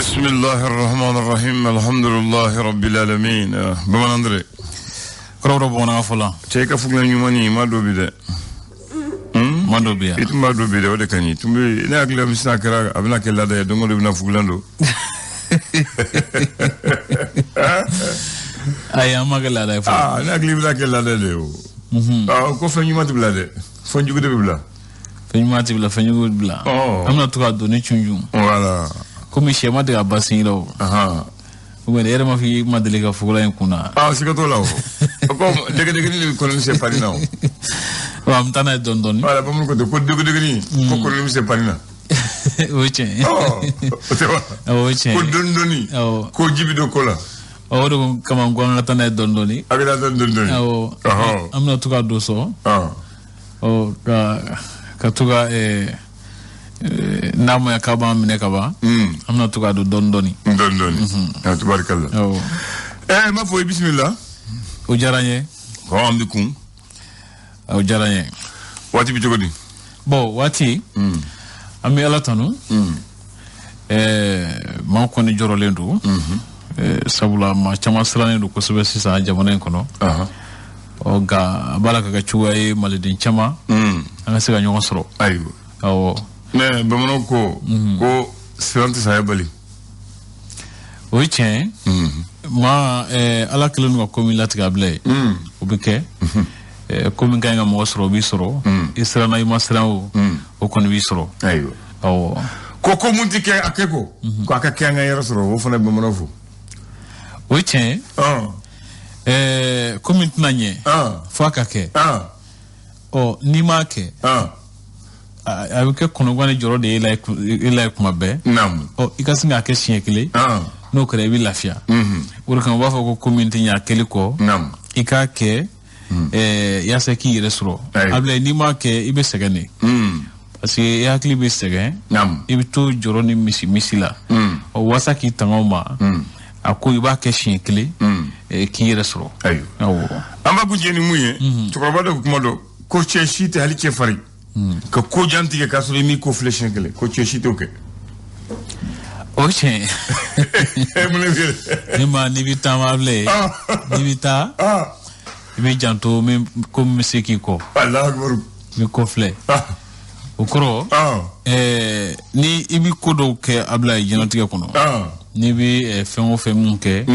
Bismillahi rahman rahim, alhamdulillahi rabbil alamin. Bamanan Andre. Kɔrɔbɔrɔ bamanankan fɔla. Cɛ, i ka fugulan ɲuman nin, i ma don bi dɛ. Ma dɔ bi yan. I tun b'a don bi dɛ, o de ka ɲi. Tun bɛ ne hakili la sisan, a kɛra, a bɛna kɛ laada ye, don o don i bɛna fugulan don. Ayi, an ma kɛ laada ye fɔlɔ. Aa, ne hakili bɛna kɛ laada de ye o. Aa, ko fɛn ɲuman tɛ bila dɛ, fɛn jugu de bɛ bila. Fɛn ɲuman tɛ bila, fɛn jugu bɛ bila. An bɛna to ka don ni cunjun. Voilà. Komi sɛ ma deli ka ba sin la o. Ou bien e yɛrɛ ma fɔ i ma deli ka fugulan in kun na. Aa, siga t'o la o. O ko dɛgɛdɛgɛni de bɛ kɔnɔni se pari na o. Wa an bɛ taa n'a ye dɔɔni dɔɔni. Voilà, bamananw ko ten ko dɛgɛdɛgɛni ko kɔnɔni bɛ se pari na. O ye tiɲɛ ye. O tɛ wa? O ye tiɲɛ Ko ye. dɔɔni dɔɔni. Ko ji bɛ don ko la. O de kama n ko an ka taa n'a ye dɔɔni dɔɔni. A bɛ taa dɔɔni dɔɔni dɔɔni. Awɔ. An bɛna to ka don sɔn. Ɔ, ka to ka n'a ma ɲɛ k'a b'an minɛ ka ban. An bɛna to ka don dɔɔni dɔɔni. Dɔɔni dɔɔni. Ah, tubarikalla. Awɔ. N b'a fɔ i bisimila. O diyara n ye. Ɔ, an bɛ kun. O diyara n ye. Waati bɛ cogo di? Bon, waati. An bɛ Ala tanu. Maa kɔni jɔrɔlen don. Sabula maa caman sirannen don kosɛbɛ sisan jamana in kɔnɔ. Ɔ, nka a b'a la ka kɛ cogoya ye maliden caman. An ka se ka ɲɔgɔn sɔrɔ. Ayiwa. Awɔ. Mais bamananw ko siran tɛ saya bali. O ye tiɲɛ ye. Maa Ala kɛlen don ka ko min latigɛ a bila ye. O bɛ kɛ. Ko min ka ɲi ka mɔgɔ sɔrɔ, o b'i sɔrɔ. I siranna, i ma siran o. O kɔni b'i sɔrɔ. Ayiwa. Awɔ. Ko mun tɛ kɛ a kɛ ko a ka kɛ an ka yɛrɛ sɔrɔ, o fana ye bamananw fo. O ye tiɲɛ ye. Ko min tɛna ɲɛ. Fo a ka kɛ. Ɔ, n'i m'a kɛ. A bɛ kɛ kɔnɔgan ni jɔrɔ de ye e la ye kuma bɛɛ. Ɔ, i ka sin k'a kɛ siɲɛ kelen. N'o kɛra, i bɛ lafiya. O de kama u b'a fɔ ko min tɛ ɲɛ a kɛli kɔ. I k'a kɛ. Yaasa k'i yɛrɛ sɔrɔ. Abulayi, n'i m'a kɛ, i bɛ sɛgɛn de. Parce que i hakili bɛ sɛgɛn. I bɛ to jɔrɔ ni misi misi la. Ɔ, waasa k'i tanga o ma. A ko i b'a kɛ siɲɛ kelen. K'i yɛrɛ sɔrɔ. Ayiwa. Awɔ. An b'a kuncɛ ni mun ye? Cɛkɔrɔba dɔ kuma dɔ ko cɛ si tɛ hali cɛ farin. Ka ko jan tigɛ k'a sɔrɔ i m'i ko filɛ siɲɛ kelen, ko cɛ si t'o kɛ. O ye tiɲɛ ye. Mun de bɛ Ne ma, n'i bɛ taama Abulayi. N'i bɛ taa. I bɛ janto min ko min bɛ se k'i kɔ. Alahu akibaru. I bɛ kɔ filɛ. O kɔrɔ. Ni i bɛ ko dɔw kɛ Abulayi diɲɛlatigɛ kɔnɔ. N'i bɛ fɛn o fɛn mun kɛ.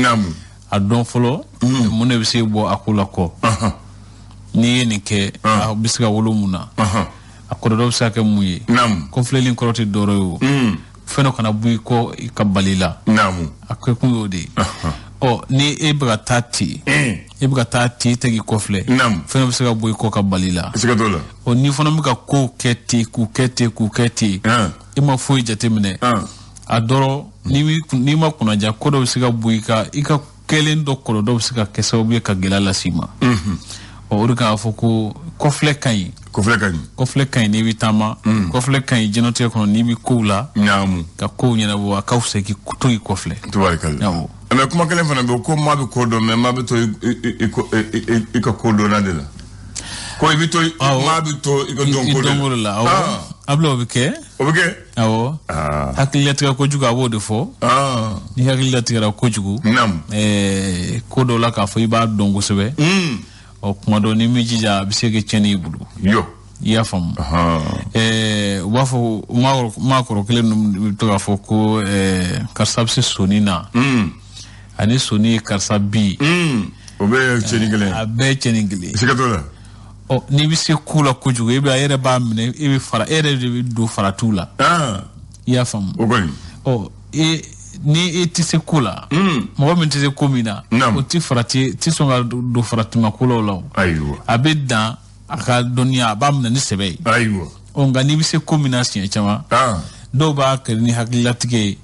A dɔn fɔlɔ. Mun de bɛ se bɔ a ko la kɔ. N'i ye nin kɛ, a bɛ se ka wolo mun na. A kɔlɔlɔ bɛ se ka kɛ mun ye. Kɔfilɛli kɔrɔ tɛ dɔwɛrɛ ye o. Fɛn dɔ kana bɔ i kɔ i ka bali la. A kɛkun y'o de ye. Ɔ, ni e bɛ ka taa ten. E bɛ ka taa ten, i tɛ k'i kɔfilɛ. Fɛn dɔ bɛ se ka bɔ i kɔ ka bali la. Siga t'o la. Ɔ, n'i fana bɛ ka kow kɛ ten, k'u kɛ ten, k'u kɛ ten. I ma foyi jateminɛ. A dɔrɔn n'i ma kunnaja, ko dɔ bɛ se ka bɔ i ka kɛlen dɔ kɔlɔlɔ bɛ se ka kɛ sababu ye ka gɛlɛya las'i ma. Ɔ, o de k'a fɔ ko kɔfilɛ ka ɲi. Kɔfilɛ ka ɲi. Kɔfilɛ ka ɲi n'i bɛ taama. Kɔfilɛ ka ɲi diɲɛlatigɛ kɔnɔ n'i bɛ kow la. Ka kow ɲɛnabɔ, a ka fisa k'i to k'i kɔfilɛ. Tubarikala. Awɔ. Mais kuma kelen fana bɛ yen ko maa bɛ ko dɔn, mais maa bɛ to i ka ko dɔnna de la. Ko i bɛ to, maa bɛ to i ka dɔnko de la. I dɔnko de la, awɔ. Abulayi, o bɛ kɛ. O bɛ kɛ. Awɔ. Hakililatigɛ kojugu, a b'o de fɔ. Ni hakili latigɛra kojugu. Ko dɔ la k'a fɔ i b'a dɔn kosɛbɛ. Ɔ, kuma dɔ n'i m'i jija, a bɛ se ka kɛ tiɲɛni y'i bolo. I y'a faamu. U b'a fɔ maakɔrɔ kelen ninnu bɛ to k'a fɔ ko karisa bɛ se soni na. Ani soni ye karisa bi. O bɛɛ ye tiɲɛni kelen ye. A bɛɛ ye tiɲɛni kelen ye. Siga t'o la. Ɔ, n'i bɛ se ko la kojugu, e bɛ a yɛrɛ b'a minɛ, e bɛ fara, e yɛrɛ de bɛ don faratiw la. I y'a faamu. O kɔni. Ɔ, e ni e tɛ se ko la. Mɔgɔ min tɛ se ko min na. O tɛ farati, tɛ sɔn ka don faratima kolaw la o. Ayiwa. A bɛ dan a ka dɔnniya, a b'a minɛ ni sɛbɛ ye. Ayiwa. Ɔ, nka n'i bɛ se ko min na siɲɛ caman. Dɔw b'a kɛ ni hakililatigɛ ye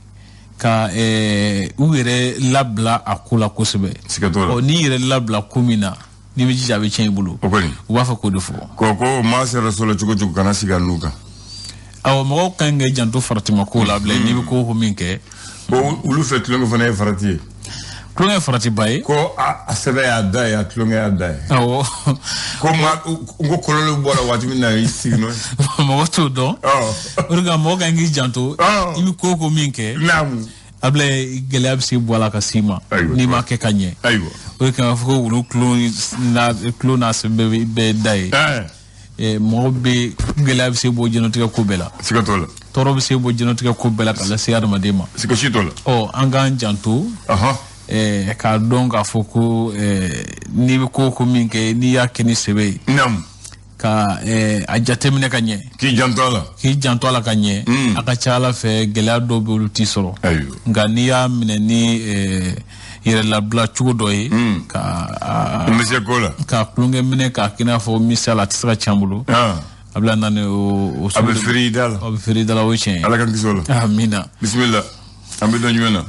ka u yɛrɛ labila a ko la kosɛbɛ. Siga t'o la. Ɔ, n'i yɛrɛ labila ko min na, n'i bɛ jija, a bɛ tiɲɛ i bolo. O kɔni. U b'a fɔ k'o de fɔ. Ko maa sera so la cogo cogo, kana sigi a nun kan. Awɔ, mɔgɔw ka ɲi k'i janto faratima ko la, Abulayi, n'i bɛ ko o ko min kɛ. Ko olu fɛ, tulonkɛ fana ye farati ye. Tulonkɛ ye faratiba ye. Ko a sɛbɛ y'a da ye, a tulonkɛ y'a da ye. Awɔ. Ko ma ko kɔlɔlɔ bɔra waati min na, i sigi n'o ye. Mɔgɔ t'o dɔn. O de kama mɔgɔ ka ɲi k'i janto. I bɛ ko o ko min kɛ. Ablaye gɛlɛya bɛ se bɔ a la ka s'i ma n'i m'a kɛ ka ɲɛ. Ayiwa. O de kama fɔ ko wulu tulo n'a sen bɛɛ da ye. Mɔgɔ bɛ gɛlɛya bɛ se bɔ diɲɛlatigɛ ko bɛɛ la. Siga t'o la. Tɔɔrɔ bɛ se bɔ diɲɛlatigɛ ko bɛɛ la ka lase adamaden ma. Siga si t'o la. Ɔ an k'an janto. K'a dɔn k'a fɔ ko n'i bɛ ko min kɛ n'i y'a kɛ ni sɛbɛ ye. Naamu. Ka a jateminɛ ka ɲɛ. K'i janto a la. K'i janto a la ka ɲɛ. A ka ca Ala fɛ gɛlɛya dɔw bɛ olu t'i sɔrɔ. Ayiwa. Nka n'i y'a minɛ ni yɛrɛlabila cogo dɔ ye. Ka n bɛ se ko la. Ka tulonkɛ minɛ k'a kɛ i n'a fɔ misali a tɛ se ka tiɲɛ an bolo. A bɛ na ni o. A bɛ feere i da la. A bɛ feere i da la, o ye tiɲɛ ye. Ala k'an kisi o la. Amiina. Bisimila. An bɛ don jumɛn na?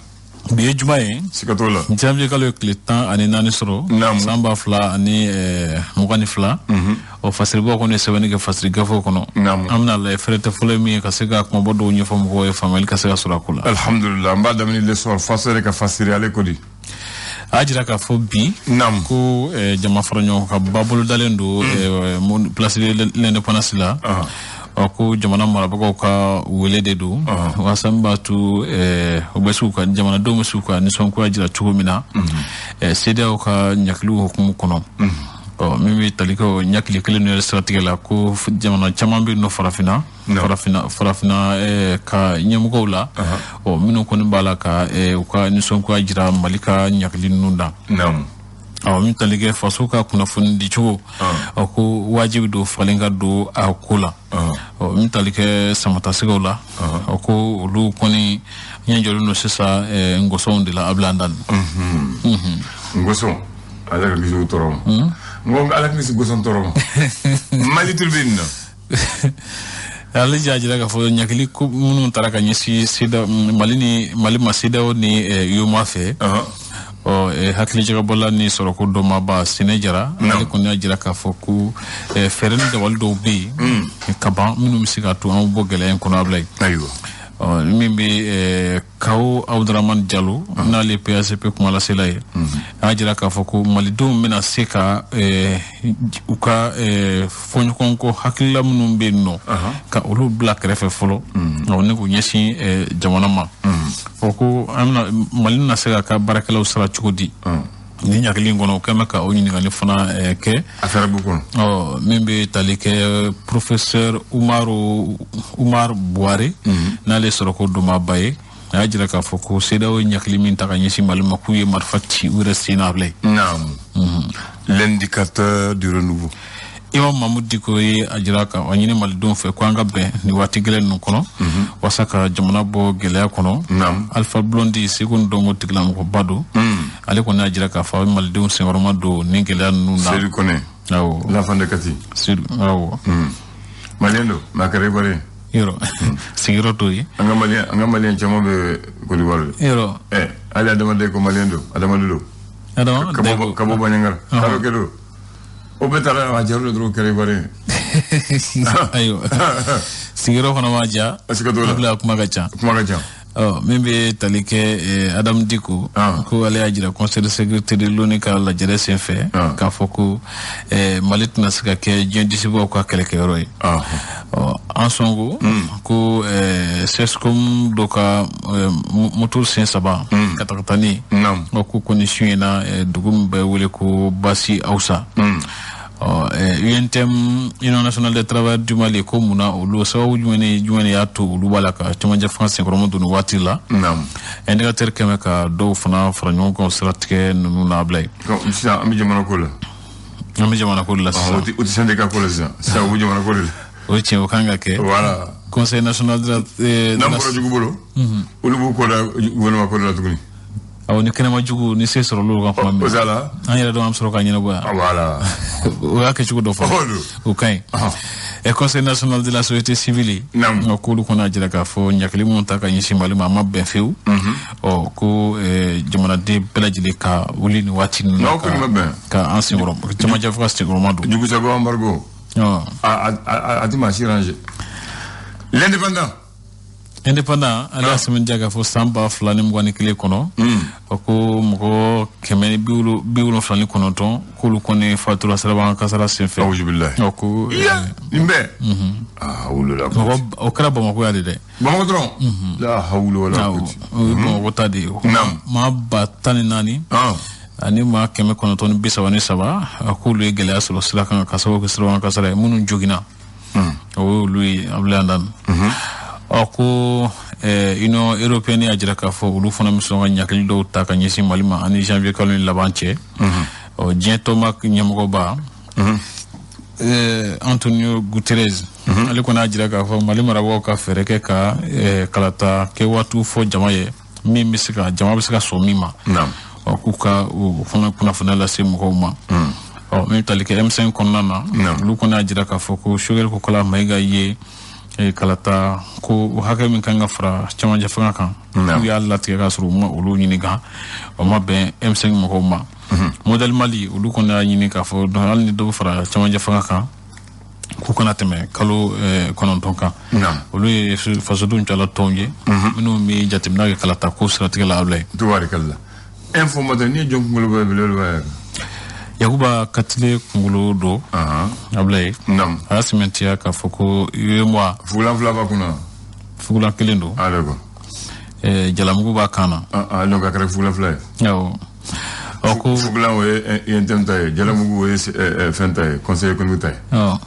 Bi ye juma ye. Siga t'o la. Janvier kalo ye tile 14 sɔrɔ. Naamu. San 2022. Ɔ fasiribaw kɔni ye sɛbɛnni kɛ fasiri gafew kɔnɔ. Naamu. An bɛna lajɛ fɛrɛ tɛ fɔlɔ ye min ye ka se ka kumabɔ dɔw ɲɛfɔ mɔgɔw ye faamuyali ka se ka sɔrɔ a ko la. Alhamdulillah, an b'a daminɛ l'essor faso yɛrɛ ka fasiri ale ko di. A y'a jira k'a fɔ bi. Naamu. Ko jama fara ɲɔgɔn kan ba bolodalen don place de l'indépendance la. Ɔ ko jamana marabagaw ka wele de don walasa min b'a to u bɛ se k'u ka jamanadenw bɛ se k'u ka nisɔngoya jira cogo min na CEDEAO ka ɲakiliw hukumu kɔnɔ. Ɔ min bɛ tali kɛ o ɲakili kelen yɛrɛ siratigɛ la ko jamana caman bɛ yen nɔ farafinna farafinna ka ɲɛmɔgɔw la ɔ minnu kɔni b'a la ka u ka nisɔngoya jira Mali ka ɲakili ninnu na. Ɔ min tali kɛ faso ka kunnafoni di cogo ɔ ko wajibi don falen ka don a ko la. Ɔ min tali kɛ samatasɛgɛw la ɔ ko olu kɔni ɲɛ jɔlen don sisan ngɔsɔnw de la Ablaye Ndane. Ngɔsɔn ala ka kisi o tɔɔrɔ ma. N ko ala ka kisi ngɔsɔn tɔɔrɔ ma. Mali tribune na. Ale y'a jira k'a fɔ ɲakili ko minnu taara ka ɲɛsin CEDEAO Mali ni Mali ma CEDEAO ni UEMOA fɛ. Ɔ hakilijagabɔla ni sɔrɔko dɔnmaaba Sɛnɛ Jara ale kɔni y'a jira k'a fɔ ko fɛɛrɛ ni dabali dɔw bɛ yen ka ban minnu bɛ se k'a to an bɔ gɛlɛya in kɔnɔ Ablaye. Ayiwa. Ɔ min bɛ Kawo Abudramani Jalo n'ale PACP kumalasela ye a y'a jira k'a fɔ ko malidenw bɛna se ka u ka fɔɲɔgɔnkɔ hakilila minnu bɛ yen nɔ ka olu bila kɛrɛfɛ fɔlɔ ni k'u ɲɛsin jamana ma. Fɔ ko an bɛna Mali bɛna se k'a ka baarakɛlaw sara cogo di ni ɲakili in kɔnɔ o kɛn bɛ ka o ɲininkali fana kɛ. Affaire b'u kɔnɔ. Ɔ min bɛ tali kɛ professeur Umar Buhari n'ale sɔrɔko dɔnbaaba ye a y'a jira k'a fɔ ko CEDEAO ye ɲakili min ta ka ɲɛsin Mali ma k'u ye marifa ci u yɛrɛ sen na Ablaye. Naamu. L'indicateur du renouveau. Imam Mahmoud Dicko ye a jira ka a ɲini malidenw fɛ ko an ka bɛn nin waati gɛlɛn ninnu kɔnɔ walasa ka jamana bɔ gɛlɛya kɔnɔ. Alpha Blondy seko ni dɔnko tigilamɔgɔba don ale kɔni y'a jira k'a fɔ a bɛ malidenw senkɔrɔma don nin gɛlɛya ninnu na. Seydou Kone. Awɔ. L'enfant de Kati. Seydou awɔ. Malien don mais a kɛra Ivoirien. Yɔrɔ sigiyɔrɔ t'o ye. An ka malien caman bɛ Côte d'Ivoire. Yɔrɔ. Hali adamaden ko malien don adamaden don. Adama ka bɔ Bandiagara. Kalo kɛ don. O bɛɛ taara a jar'u la dɔrɔn kɛra Ivoirien. Ayiwa sigiyɔrɔ fana ma diya. Siga t'o la. Ablaye kuma ka ca. Kuma ka ca. Ɔ min bɛ tali kɛ Adamu Dicko ko ale y'a jira conseil de sécurité de l'ONU ka lajɛrɛ senfɛ k'a fɔ ko Mali tɛna se ka kɛ diɲɛ disibaw ka kɛlɛkɛyɔrɔ ye. Ɔ an sɔnko ko CSCOM dɔ ka moto sen saba katakatani ɔ ko kɔni suyɛnna dugu min bɛ wele ko Basi Awusa. UNTM Union nationale des travailleurs du Mali ko munna olu sababu jumɛn ni y'a to olu b'a la ka cɛmancɛ fanga senkɔrɔma don nin waati la. Indicateur kɛmɛ ka dɔw fana fara ɲɔgɔn kan siratigɛ ninnu na Ablaye. Sisan an bɛ jamana ko la. An bɛ jamana ko de la sisan. O tɛ syndicat ko la sisan. Sisan u bɛ jamana ko de la. O ye tiɲɛ o kan ka kɛ. Voilà. Conseil national de la. N'an bɔra jugu bolo. Olu b'u kɔ da gouvernement ko de la tuguni. Awɔ ni kɛnɛma jugu ni se sɔrɔ olu ka kuma min. O t'a la. An yɛrɛ dɔn an bɛ sɔrɔ ka ɲɛnabɔ yan. Voilà. O y'a kɛcogo dɔ fɔ. O ka ɲi. Conseil national de la société civile. Naamu. K'olu kɔni y'a jira k'a fɔ ɲakili minnu ta ka ɲɛsin Mali ma a ma bɛn fiyewu. Ɔ ko jamanaden bɛɛ lajɛlen ka wuli nin waati ninnu na. N'aw kɔni ma bɛn. Ka an senkɔrɔ cɛmancɛ fo ka senkɔrɔma don. Jugusago embargo. A tɛ maa si ranger. L'indépendant. Indépendant ale y'a sɛmɛntiya k'a fɔ san 2021 kɔnɔ, o ko mɔgɔ 179 k'olu kɔni fatura sirabakan kasara senfɛ. Awuzubilayi. O ko Nin bɛɛ, aa wulila. Mɔgɔ o kɛra Bamakɔ yan de dɛ. Bamakɔ dɔrɔn, la hawula wala quwwata. O ye Bamakɔ ta de ye. Maa 14,000 ani maa 933, a k'olu ye gɛlɛya sɔrɔ sira kan ka sababu kɛ sirabakan kasara ye. Minnu joginna, o ye olu ye. Abulayi Dan, ɔ ko Union européenne y'a jira k'a fɔ olu fana bɛ sɔn ka ɲakili dɔw ta ka ɲɛsin Mali ma ani janvier kalo in laban cɛ. Ɔ diɲɛ tɔnba ɲɛmɔgɔba Antonio Guterres, ale kɔni y'a jira k'a fɔ Mali marabagaw ka fɛɛrɛ kɛ ka kalata kɛ waatiw fɔ jama ye, min bɛ se ka jama bɛ se ka sɔn min ma. Ɔ k'u ka o fana kunnafoniya lase mɔgɔw ma. Ɔ min bɛ tali kɛ M5 kɔnɔna na, olu kɔni y'a jira k'a fɔ ko Choguel Kokalla Maïga ye kalata ko hakɛ min kan ka fara cɛmancɛ fanga kan, k'u y'a latigɛ k'a sɔrɔ u ma olu ɲininka, o ma bɛn M5 mɔgɔw ma. Modèle Mali, olu kɔni y'a ɲini k'a fɔ hali ni dɔ bɛ fara cɛmancɛ fanga kan, k'u kana tɛmɛ kalo 9 kan. Olu ye fasodenw cɛla tɔnw ye minnu bɛ jateminɛ kɛ kalata ko siratigɛ la. Abulayi. Tubaarikala. Informateur, n'i ye jɔn kunkolo bɔ belebeleba ye? Yakuba Katile kunkolo don, Abulayi. A y'a sɛmɛntiya k'a fɔ ko UEMOA. Fugulan fila b'a kunna. Fugulan kelen don. Ah, d'accord. Jalamugu b'a kan na. Ah, donc a kɛra fugulan fila ye. Awɔ. Ɔ ko fugulan o ye UNTM ta ye, jalamugu o ye fɛn ta ye, conseil économique ta ye. Awɔ.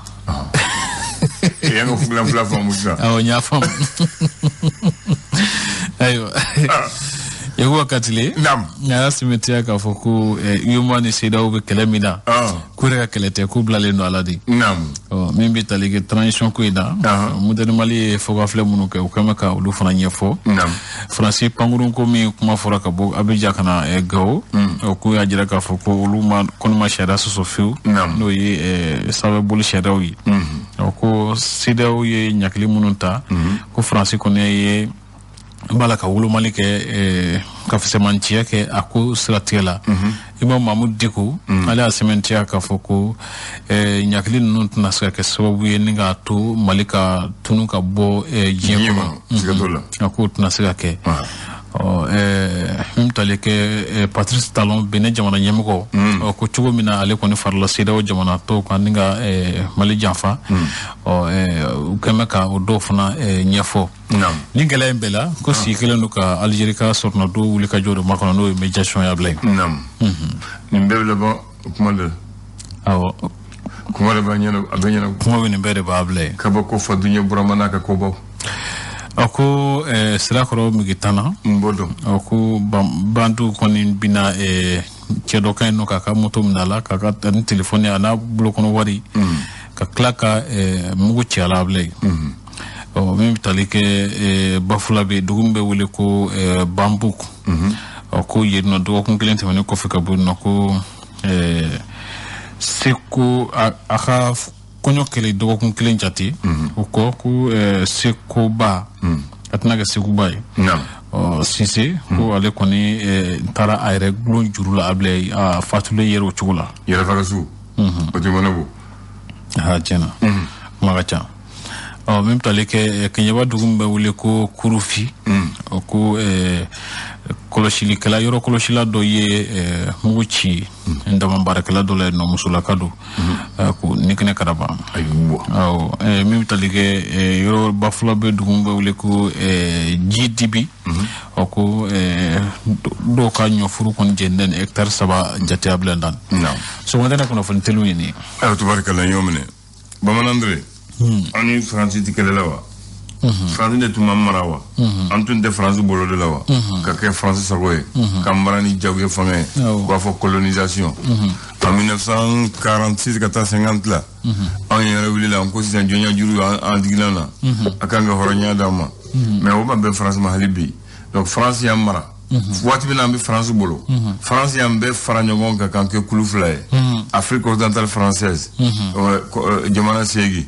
I y'an ka fugulan fila faamu sisan. Awɔ, n y'a faamu. Ayiwa, Yakuba Katile a y'a sɛmɛntiya k'a fɔ ko UEMOA ni CEDEAO bɛ kɛlɛ min na, k'u yɛrɛ ka kɛlɛ tɛ, k'u bilalen don a la de. Ɔ min bɛ tali kɛ transition ko in na, Modèle Mali ye fɔkafilɛ minnu kɛ, u kɛn bɛ ka olu fana ɲɛfɔ. Faransi pankurun ko min kuma fɔra ka bɔ Abidjan ka na Gawo, k'u y'a jira k'a fɔ ko olu ma kɔni ma sariya sɔsɔ fiyewu, n'o ye sanfɛ boli sariyaw ye. Ɔ ko CEDEAO ye ɲakili minnu ta, ko Faransi kɔni ye b'a la ka wolomali kɛ, ka fisamanciya kɛ a ko siratigɛ la. Imam Mahmoud Dicko, ale y'a sɛmɛntiya k'a fɔ ko ɲakili ninnu tɛna se ka kɛ sababu ye ni k'a to Mali ka tunu ka bɔ diɲɛ kɔnɔ, a k'o tɛna se ka kɛ. Ɔ min tali kɛ Patrice Talon, Benin jamana ɲɛmɔgɔ, ɔ ko cogo min na ale kɔni farala CEDEAO jamana tɔw kan ni ka Mali janfa, ɔ u kɛn bɛ ka o dɔw fana ɲɛfɔ. Ni gɛlɛya in bɛɛ la, ko sigi kelen don ka Algérie ka sɔrɔnadon wuli ka jɔ dɔ makɔnɔ, n'o ye médiation ye, Abulayi. Nin bɛɛ bɛ laban kuma de la. Awɔ. Kuma de b'a ɲɛnabɔ, a bɛ ɲɛnabɔ. Kuma bɛ nin bɛɛ de b'a Abulayi. Kabako fa duɲɛ Burama n'a ka kobaw. A ko Sirakɔrɔ Migitana. N b'o dɔn. A ko bandiw kɔni bɛna cɛ dɔ ka ɲi nɔ k'a ka moto minɛ a la, k'a ka ni telefɔni a n'a bolokɔnɔ wari, ka tila ka mugu ci a la, Abulayi. Ɔ min bɛ tali kɛ Bafulabe, dugu min bɛ wele ko Bambouk, ɔ ko yen nɔ dɔgɔkun kelen tɛmɛnen kɔfɛ ka bɔ yen nɔ, ko seko a ka kɔɲɔ kɛlen dɔgɔkun kelen jate o kɔ, ko sekoba a tɛna kɛ seguba ye. Ɔ Sise ko ale kɔni taara a yɛrɛ gulon juru la, Abulayi, a fatulen yɛrɛ o cogo la. Yɛrɛfaga su. O tɛ mɔnɛ bɔ. Aa tiɲɛna, kuma ka ca. Ɔ min bɛ tali kɛ Keɲeba, dugu min bɛ wele ko Kurufi, o ko kɔlɔsilikɛla, yɔrɔ kɔlɔsila dɔ ye mugu ci dama baarakɛla dɔ la yen nɔ, musolaka don, ko ni kɛnɛ karaba. Awɔ. Min bɛ tali kɛ yɔrɔ Bafulabe, dugu min bɛ wele ko Jidibi, ɔ ko dɔw ka ɲɔforo kɔni jeninen hectare 3 jate, Abulayi Dan. Sɔgɔmada in kunnafoni teliw ye nin ye. Ayiwa, tubarikala, n y'o minɛ. Bamanan Dure, an ni Faransi tɛ kɛlɛ la wa? Faransi de tun b'an mara wa? An tun tɛ Faransi bolo de la wa? Ka kɛ Faransi sago ye, k'an mara ni jagoya fanga ye, u b'a fɔ colonisation. En 1946 ka taa 50 la, anw yɛrɛ wulila, an ko sisan jɔnya juru an digilan na, a kan ka hɔrɔnya d'an ma. Mais o ma bɛn Faransi ma hali bi. Donc Faransi y'an mara. Waati min na an bɛ Faransi bolo, Faransi y'an bɛɛ fara ɲɔgɔn kan k'an kɛ kulu fila ye. Afrique occidentale française, jamana 8,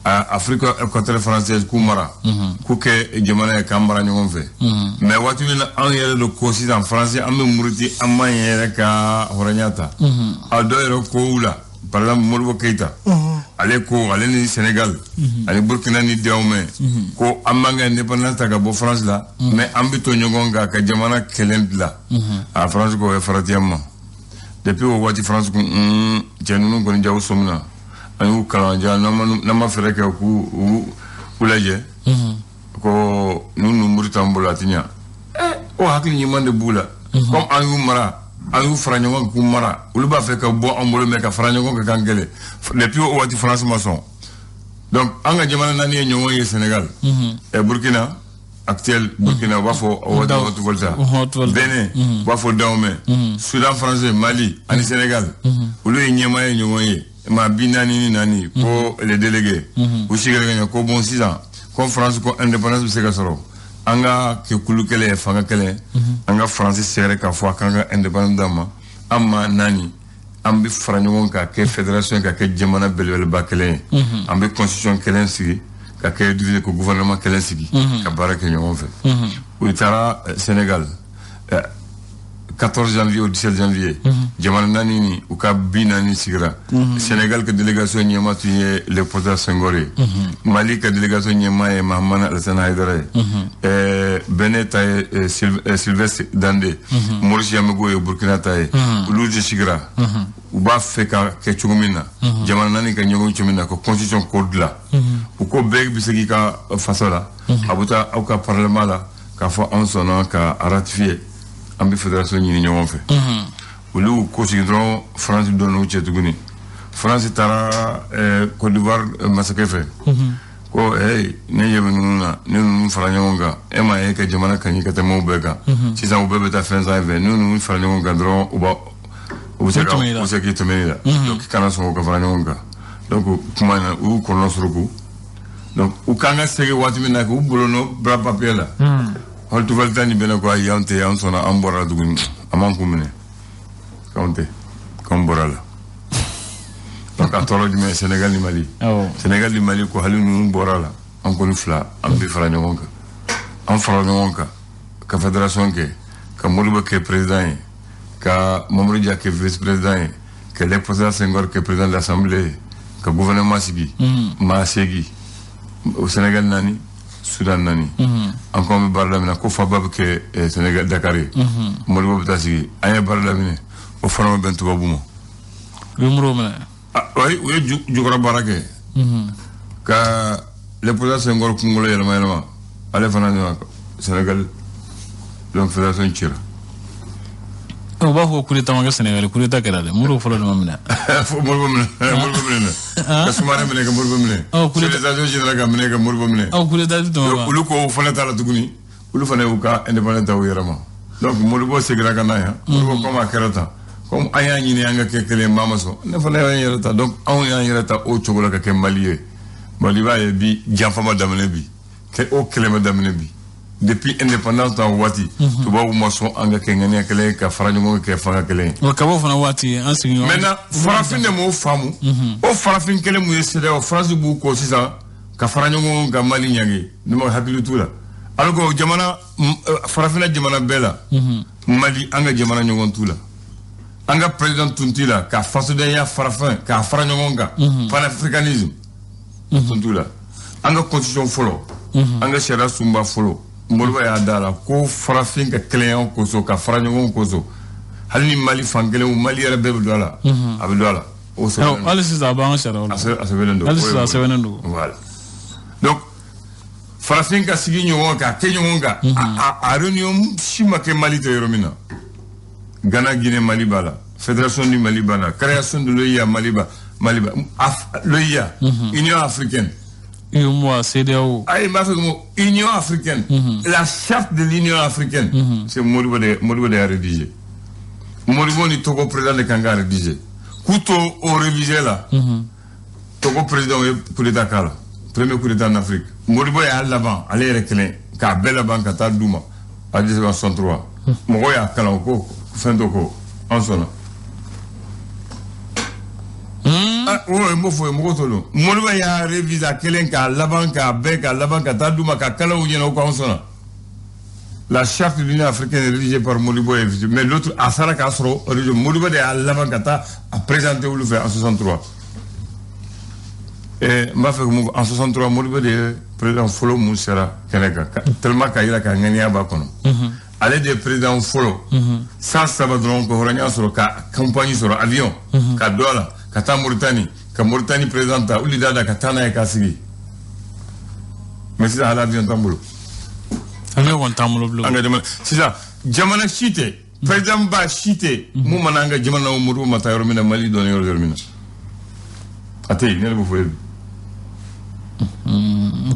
Afrique équatoriale française, k'u mara, k'u kɛ jamana ye k'an mara ɲɔgɔn fɛ. Mais waati min na anw yɛrɛ de ko sisan Faransi an bɛ muruti, an m'an yɛrɛ ka hɔrɔnya ta. A dɔw yɛrɛ kow la, par exemple Modibo Keïta, Ale ko ale ni Sénégal ani Burkina ni Dahomey ko an b'an ka indépendance ta ka bɔ France la, mais an bɛ to ɲɔgɔn kan ka jamana kelen bila. A France ko o ye farati an ma. Depuis o waati France ko cɛ ninnu kɔni jago sɔmina, an y'u kalan ja, n'an ma fɛɛrɛ kɛ k'u u lajɛ ko ninnu muru t'an bolo, a ti ɲa. O hakili ɲuman de b'u la. Comme an y'u mara, an y'u fara ɲɔgɔn kan k'u mara, olu b'a fɛ ka bɔ an bolo, mais ka fara ɲɔgɔn kan k'an kɛlɛ. Depuis o waati France ma sɔn. Donc an ka jamana naani ye ɲɔgɔn ye: Sénégal, Burkina, actuel Burkina, u b'a fɔ o waati Haute-Volta, Benin, u b'a fɔ Dahomey, Soudan français, Mali ani Sénégal. Olu ye ɲɛmaa ye ɲɔgɔn ye, maa 44 ko les délégués. U sigira ka ɲɛ ko bon, sisan ko France ko indépendance bɛ se ka sɔrɔ, an ka kɛ kulu kɛlɛ ye, fanga kɛlɛ, an ka France sɛgɛrɛ k'a fɔ a k'an ka indépendance d'an ma. An maa naani, an bɛ fara ɲɔgɔn kan ka kɛ fédération, ka kɛ jamana belebeleba kelen ye, an bɛ constitution kelen sigi, ka kɛ divisé, ko gouvernement kelen sigi, ka baara kɛ ɲɔgɔn fɛ. U taara Sénégal 14 janvier au 17 janvier. Jamana naani ni u ka 40 sigira. Sénégal ka délégation ɲɛmaa tun ye Léopold Senghor ye. Mali ka délégation ɲɛmaa ye Mahamane Alassane Haïdara ye. Benin ta ye Sylvestre Dande. Maurice Yaméogo ye Burkina ta ye. Olu de sigira. U b'a fɛ ka kɛ cogo min na, jamana naani ka ɲɔgɔn cogo min na, ka constitution ko dilan. U ko bɛɛ bɛ se k'i ka faso la, a bɛ taa aw ka parlement la k'a fɔ anw sɔnna ka ratifier, an bɛ fédération ɲini ɲɔgɔn fɛ. Olu y'u ko sigi dɔrɔn, France donn'u cɛ tuguni. France taara Côte d'Ivoire masakɛ fɛ ko hey, ne ɲɛ bɛ ninnu na, ni ninnu fara ɲɔgɔn kan, e m'a ye ka jamana ka ɲi ka tɛmɛ u bɛɛ kan. Sisan u bɛɛ bɛ taa fɛn san fɛ, ni ninnu fara ɲɔgɔn kan dɔrɔn, u b'a u bɛ se ka u bɛ se k'i tɛmɛ i la. Donc kana sɔn o ka fara ɲɔgɔn kan. Donc kuma in na, u y'u kɔnɔna suruku. Donc u kan ka segin waati min na, k'u bolonɔ bila papier la, Haute-Volta ni Benin ko ayi, an tɛ, an sɔnna, an bɔra la tuguni, an m'an kun minɛ k'anw tɛ, k'anw bɔra la. Donc a tɔɔrɔ jumɛn? Sénégal ni Mali. Sénégal ni Mali ko hali ninnu bɔra la, an kɔni fila, an bɛ fara ɲɔgɔn kan. An fara ɲɔgɔn kan ka fédération kɛ, ka Modibo kɛ président ye, ka Mamadou Dia kɛ vice président ye, ka Léopold Senghor kɛ président de l'Assemblée ye, ka gouvernement sigi maa 8, au Sénégal naani, Soudan naani. An ko an bɛ baara daminɛ, ko faba bɛ kɛ Sénégal Dakar ye, Modibo bɛ taa sigi. An ye baara daminɛ, o fana ma bɛn tubabu ma. U ye Modibo minɛ. Oui, u ye jukɔrɔ baara kɛ ka Léopold Senghor kunkolo yɛlɛma yɛlɛma, ale fana Sénégal. Donc fédération cira. U b'a fɔ coup d'état ma kɛ Sénégal, coup d'état kɛra dɛ. Modibo fɔlɔ de ma minɛ. Modibo minɛ, Modibo minɛ, ka Sumare minɛ, ka Modibo minɛ. Civilisation générale ka minɛ, ka Modibo minɛ. Coup d'état tun ma. Olu ko o fana t'a la tuguni, olu fana y'u ka indépendance ta u yɛrɛ ma. Donc Modibo seginna ka na yan. Modibo, comme a kɛra tan, comme an y'a ɲini an ka kɛ kelen, maa ma sɔn, ne fana y'an yɛrɛ ta. Donc anw y'an yɛrɛ ta o cogo la ka kɛ Mali ye. Mali b'a ye bi, janfa ma daminɛ bi, o kɛlɛ ma daminɛ bi. Depuis indépendance ta waati, tubabuw ma sɔn an ka kɛ ŋaniya kelen ye, ka fara ɲɔgɔn kan, kɛ fanga kelen ye. Wa kab'o fana waati an sigiɲɔgɔn. Maintenant farafin de m'o faamu. O farafin kelen mun ye CEDEAO, France b'u kɔ sisan ka fara ɲɔgɔn kan Mali ɲangi, ne ma hakili t'u la. Alors que jamana farafinna jamana bɛɛ la, Mali an ka jamana ɲɔgɔn t'u la. An ka président tun t'i la ka fasodenya farafin k'a fara ɲɔgɔn kan, panafricanisme tun t'u la. An ka constitution fɔlɔ, an ka sariya sunba fɔlɔ, Modibo y'a da la ko farafin ka kelenya kosɔn, ka fara ɲɔgɔn kosɔn, hali ni Mali fan kelen, Mali yɛrɛ bɛɛ bɛ don a la, a bɛ don a la. O sɛbɛnnen don. Hali sisan a b'an ka sariyaw la. A sɛbɛnnen don. Hali sisan a sɛbɛnnen don. Voilà, donc farafin ka sigi ɲɔgɔn kan, ka kɛ ɲɔgɔn kan, a réunion si ma kɛ Mali tɛ yɔrɔ min na. Ghana, Guinée, Mali b'a la, fédération du Mali b'a la, création de l'OUA, Mali b'a, Mali b'a, l'OUA, Union africaine. UEMOA, CEDEAO. Ayi, n b'a fɛ ko Union africaine. La charte de l'Union africaine. C'est Modibo de y'a rédigé. Modibo ni Togo président de kan ka rédigé. K'u to o révisé la, Togo président ye coup d'état k'a la. Premier coup d'état en Afrique. Modibo y'a laban, ale yɛrɛ kelen, k'a bɛɛ laban ka taa d'u ma. A 1963. Mɔgɔw y'a kalan, o ko fɛn dɔ ko an sɔnna. O n b'o fɔ ye, mɔgɔw t'o dɔn. Modibo y'a révisé a kelen k'a laban, k'a bɛɛ k'a laban ka taa d'u ma, ka kalan u ɲɛna, o ko an sɔnna. La charte de l'Union africaine est rédigée par Modibo, mais l'autre a sara k'a sɔrɔ Modibo de y'a laban ka taa a présenté olu fɛ en 63. N b'a fɛ ka mun fɔ, en 63, Modibo de ye président fɔlɔ mun sera kɛnɛ kan, tellement k'a yira k'a ŋaniya b'a kɔnɔ. Ale de ye président fɔlɔ san 3 dɔrɔn ka hɔrɔnya sɔrɔ, ka campagne sɔrɔ, avion ka don a la ka taa Mauritanie, ka Mauritanie président ta Ould Daddah ka taa n'a ye k'a sigi. Mais sisan, hali avion t'an bolo. Avion kɔni t'an bolo bilen. An ka jamana sisan, jamana si tɛ, président ba si tɛ mun mana an ka jamana, Modibo ma taa yɔrɔ min na, Mali dɔnni yɔrɔ min na, a tɛ yen. Ne yɛrɛ b'o fɔ ye bi.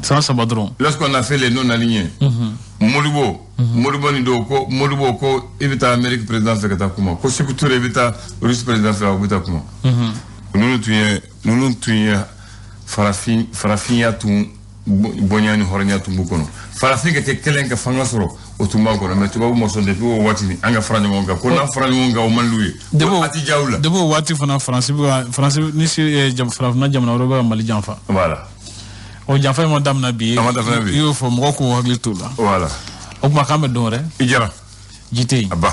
San 3 dɔrɔn. Lorsqu'on a fait les non alignés, Modibo ni dɔw ko, Modibo ko i bɛ taa Amérique président fɛ ka taa kuma, ko Sékou Touré i bɛ taa Russe président fɛ, aw bɛ taa kuma. Ninnu tun ye farafin, farafinya tun bonya ni hɔrɔnya tun b'u kɔnɔ. Farafin ka kɛ kelen ka fanga sɔrɔ, o tun b'a kɔnɔ. Mais tubabu ma sɔn depuis o waati ni an ka fara ɲɔgɔn kan, ko n'an fara ɲɔgɔn kan, o man d'u ye. Depuis a ti diya u la. Depuis o waati fana, Faransi bɛ ka, Faransi ni farafinna jamana wɛrɛw bɛ ka Mali janfa. Voilà. O janfa in ma daminɛ bi. A ma daminɛ bi. I y'o fɔ, mɔgɔw k'u hakili t'o la. Voilà. O tuma, k'an bɛ don wɛrɛ. I jara. Ji tɛ yen. A ba.